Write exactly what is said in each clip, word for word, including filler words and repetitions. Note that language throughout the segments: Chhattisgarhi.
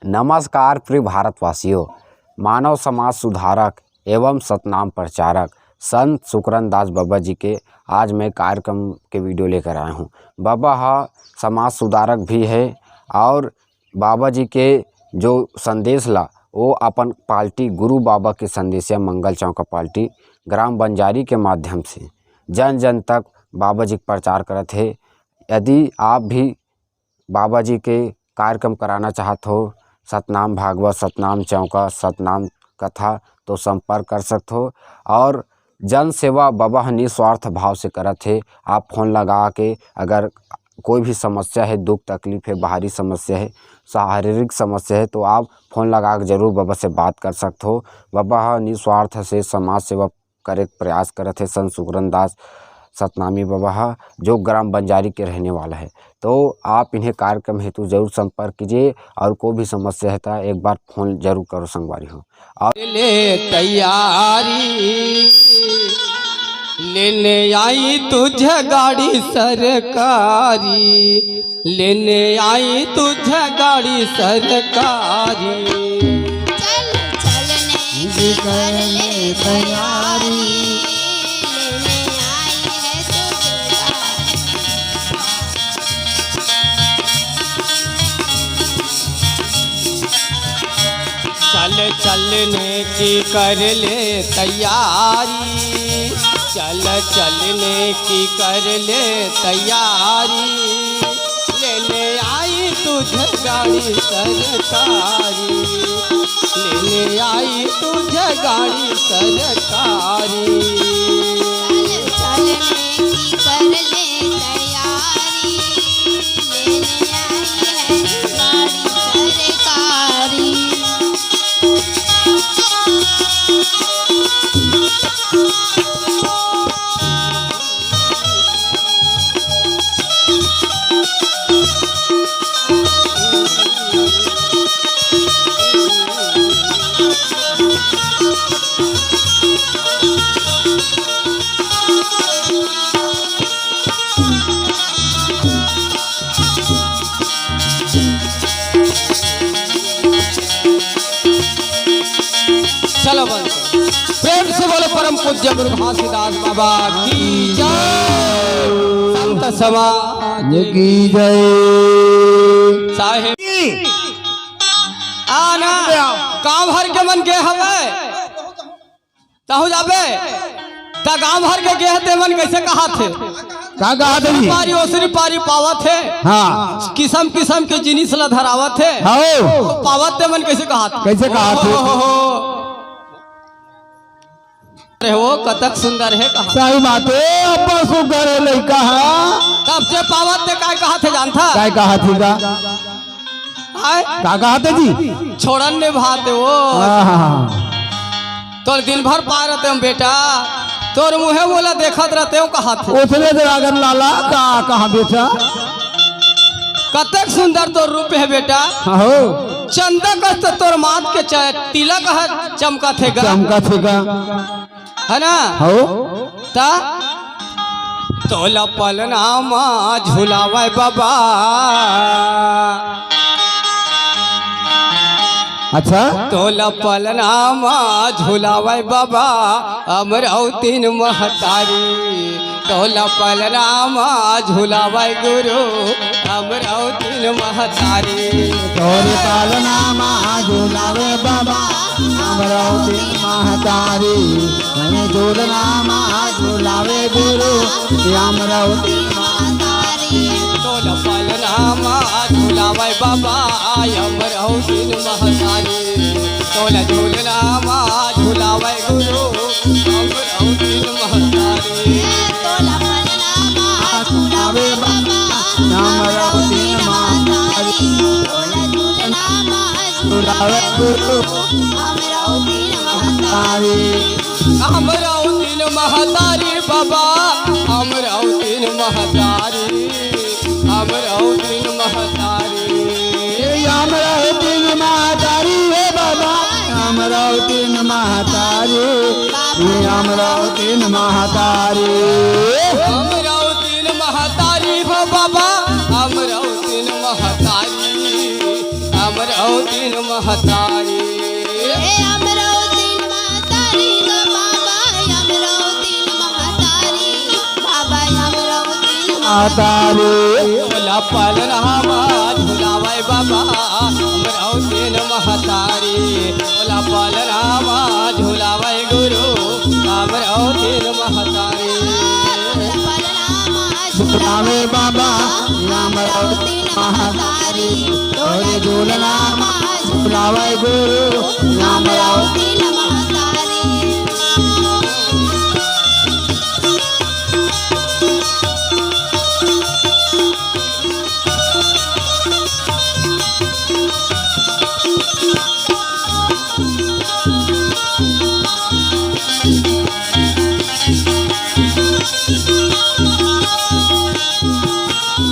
नमस्कार प्रिय भारतवासियों, मानव समाज सुधारक एवं सतनाम प्रचारक संत सुकरन दास बाबा जी के आज मैं कार्यक्रम के वीडियो लेकर आया हूँ। बाबा ह समाज सुधारक भी है और बाबा जी के जो संदेश ला वो अपन पार्टी गुरु बाबा के संदेशिया मंगल चौका पार्टी ग्राम बंजारी के माध्यम से जन जन तक बाबा जी के प्रचार करत हे। यदि आप भी बाबा जी के कार्यक्रम कराना चाहत हो, सतनाम भागवत, सतनाम चौका, सतनाम कथा, तो संपर्क कर सकत हो। और जन सेवा बाबा ह निस्वार्थ भाव से करत हे। आप फोन लगा के अगर कोई भी समस्या है, दुख तकलीफ है, बाहरी समस्या है, शारीरिक समस्या है, तो आप फोन लगा के जरूर बाबा से बात कर सकत हो। बाबा ह निस्वार्थ से समाज सेवा करे के प्रयास करत हे संत सुकरन दास सतनामी बाबा ह, जो ग्राम बंजारी के रहने वाला है। तो आप इन्हें कार्यक्रम हेतु जरूर संपर्क कीजिए और कोई भी समस्या है तो एक बार फोन जरूर करो संगवारी हो। और ले तैयारी, लेने आई तुझे गाड़ी सरकारी, लेने आई तुझे गाड़ी सरकारी। चल, चल ने कर ले तैयारी, लेने आई है तुझे गाड़ी। चल, चलने की कर ले तैयारी, चल, चलने की कर ले तैयारी, लेने आई तुझे गाड़ी सरकारी, लेने आई तुझे गाड़ी सरकारी। चल, चलने की कर ले तैयारी, लेने आई है गाड़ी सरकारी। चलो बंद। प्रेम से बोलो परम पूज्य गुरु घासीदास बाबा की जय। संत समाज की जय। साहेब आना गांव भर के मन के हवे। तहु जाबे, त गांव भर के गेह ते मन कैसे कहाथे? का कहाथे जी? पारी ओसरी पारी पावत हे। हाँ। किसम किसम के जिनिस ला धरावत हे। हाँ। पावत ते मन कैसे कहाथे? कैसे कहाथे? ओ हो हो हो। अरे वो कतक सुंदर हे कहा। सही बात हे, अब्बड़ सुघर हे लइका हा। तब से पावत ते काय कहाथे जानथा? काय कहाथे का? आय? का कहाथे जी? छोड़न ने भाते वो। आहा। तोर दिन भर पाए रहते हम बेटा, तोर मुहे मोला देखत रहते हो कहाथे। उतने देर अगर लाला का कहा बेटा? कतेक सुंदर तोर रूप हे बेटा। हाँ हो। चंदा कस तो तोर माथ के च-, तिलक ह चमकत हे गा। चमकत हे गा। है ना? हो। ता तोला पलना मा झुलावय बाबा। अच्छा। तोला पलना मा झुलावय बाबा, अमरौतिन महतारी। तोला पलना मा झुलावय गुरु, अमरौतिन महतारी। तोरे पलना मा झुलावय बाबा, अमरौतिन महतारी। तोरे झुलना मा झुलावय गुरु, अमरौतिन महतारी। तोला पलना मा झुलावय बाबा, अमरौतिन महतारी। तोला झुलना मा झुलावय गुरु, अमरौतिन महतारी। तोला पलना मा झुलावय बाबा, अमरौतिन महतारी। तोला झुलना मा झुलावय गुरु, अमरौतिन महतारी। अमरौतिन महतारी बाबा, अमरौतिन महतारी, अमरौतिन महतारी। ए अमरौतिन महतारी हे बाबा, अमरौतिन महतारी, ए अमरौतिन महतारी। अमरौतिन महतारी हो बाबा, अमरौतिन महतारी। अमरावतीन महतारी। हे अमरावतीन महतारी ग बाबा, अमरावतीन महतारी, बाबा अमरावतीन महतारी। ओला पलना मा झुलावय बाबा, अमरावतीन महतारी। ओला पलना मा झुलावय गुरु, अमरावतीन महतारी। पलना मा झुलावय बाबा, अमरावतीन महतारी। तोरे झूलना मा झुलावय गुरु, अमरावतीन महतारी।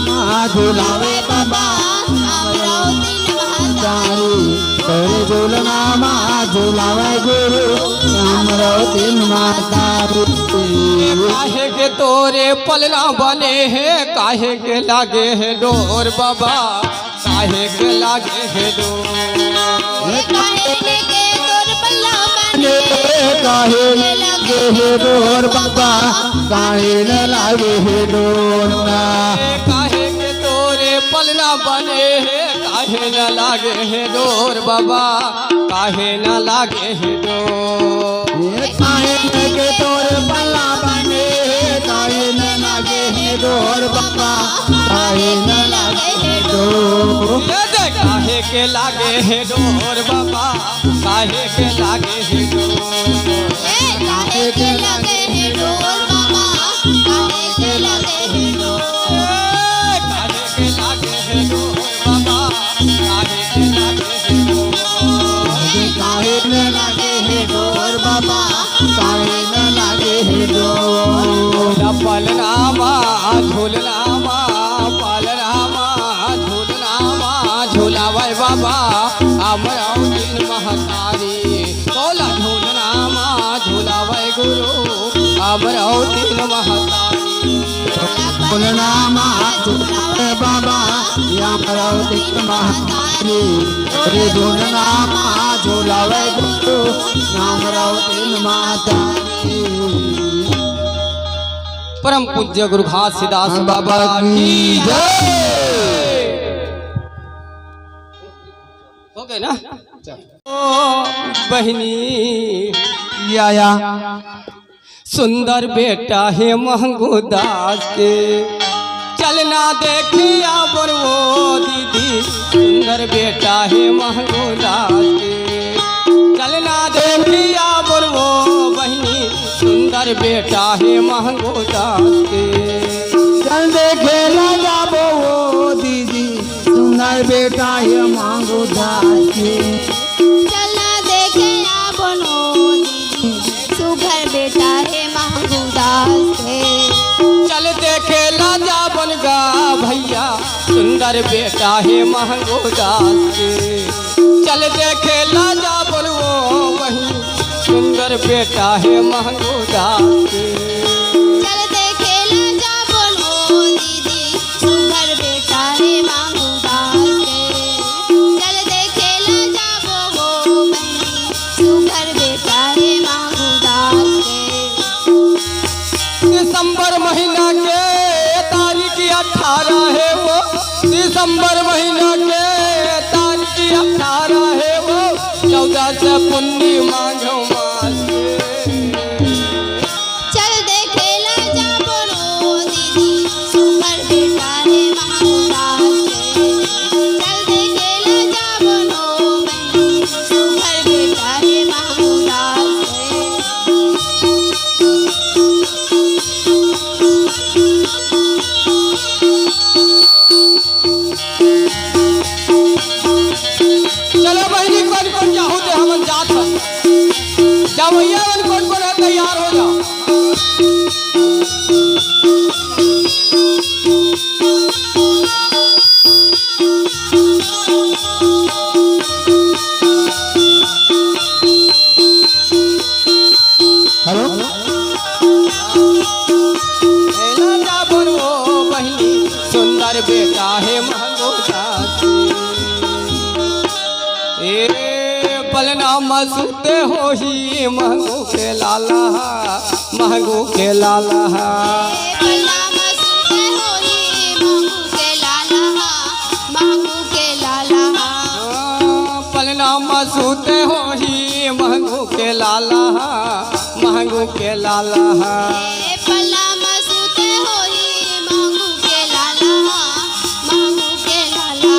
मा झुलावय बाबा, अमरावतीन महतारी। तोरे झूलना मा झुलावय गुरु, अमरावतीन महतारी। काहे के तोरे पलना बने हे, काहे के लागे हे डोर बाबा, काहे के लागे हे डोर। काहे के तोर पलना बने, काहे के लागे हे डोर बाबा, काहे न लागे हे डोर ना। काहे के तोरे पलना बने हे, काहे न लागे हे डोर बाबा, काहे न लागे हे डोर। काहे के तोर पलना बने हे, काहे न लागे हे डोर बाबा, काहे न लागे हे डोर। ये दे काहे के लागे हे डोर बाबा, काहे के लागे हे डोर। ए, काहे के लागे हे डोर बाबा, काहे के लागे हे डोर। ए, काहे के लागे हे डोर बाबा, काहे के लागे हे डोर। ए, काहे न लागे हे डोर बाबा, काहे न लागे हे डोर। पलना मा झूलना मा, पलना मा झूलना मा, झुलावय बाबा, अमरावतीन महतारी। ओला झूलना मा झुलावय गुरु, अमरावतीन महतारी। झूलना मा झुलावय बाबा, अमरावतीन महतारी। तोरे झूलना मा झुलावय गुरु, अमरावतीन महतारी। परम पूज्य गुरु घासीदास बाबा की जय। हो गए ना? ओ बहिनी, या, या। सुंदर बेटा हे महंगू दास के, चलना देखिया बोल वो दीदी। सुंदर बेटा हे महंगू दास के, चलना देखिया बोल वो बहिनी। सुंदर बेटा हे महंगू दास के, चल देखे ला जाबो वो दीदी। सुंदर बेटा हे महंगू दास के, चलना देखे आबो नो दीदी। सुघर बेटा हे महंगू दास के, चल देखे ला जाबन गा भैया। सुंदर बेटा हे महंगू दास के, चल देखे ला जाबन वो वही। सुंदर बेटा हे महंगू दास के, चल देखे ला जाबन वो दीदी। सुघर बेटा हे महंगू दास के, चल देखे ला जाबो वो बहिनी। सुघर बेटा हे महंगू दास के। दिसंबर महीना के तारीख अठारह हे वो, दिसंबर महीना के तारीख अठारह हे वो, चौदह से पुन्नी माघ मास के। चल देखे ला जाबो नो दीदी, सुघर बेटा हे महंगू दास के। चल देखे ला जाबो नो बहिनी, सुघर बेटा हे महंगू दास के। चलो बहिनी, कोन कोन जाहू ते हमन जात हन। जवइया मन कोन कोन हे, तैयार हो जाओ। हेलो। सुंदर बेटा हे महंगू दास। ए पलना म सुते होही महंगू के लाला, महंगू के लाला। ए पलना म सुते होही महंगू के लाला, महंगू के लाला। हाँ, पलना म सुते होही महंगू के लाला, महंगू के लाला। ए पलना म सुते होही महंगू के लाला, महंगू के लाला।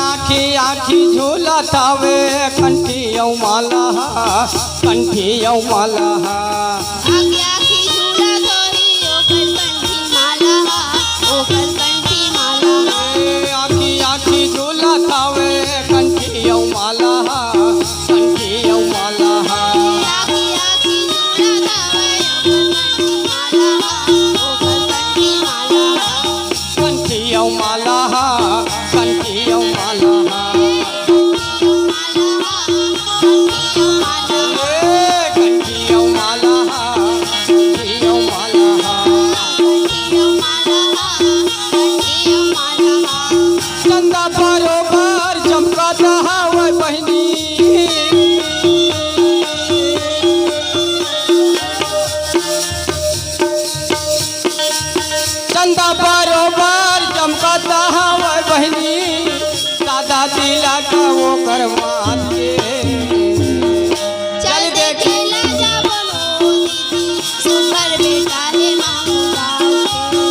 आँखी आँखी झूलत हवे कंठी अउ माला, कंठी अउ माला। आँखी आँखी झूलत होही ओकर कंठी माला, ओकर कंठी माला। ए, आँखी आँखी झूलत हवे कंठी अउ माला, कंठी अउ माला। आँखी आँखी झूलत हवे ओकर कंठी माला, ओकर कंठी माला। कंठी अउ माला, कंठी अउ माला। ए, कंठी अउ माला, कंठी अउ माला। चंदा बरोबर चमकत हवय बहिनी। चंदा बरोबर चमकत हवय बहिनी, दादा तिलक ओकर माथे। चल देखे ला जाबो नो दीदी, सुंदर बेटा हे महंगू दास के।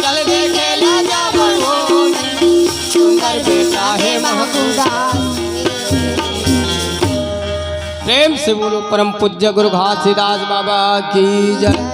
चल देखे ला जाबो नो दीदी, सुंदर बेटा हे महंगू दास के। प्रेम से बोलो परम पूज्य गुरु घासीदास बाबा की जय।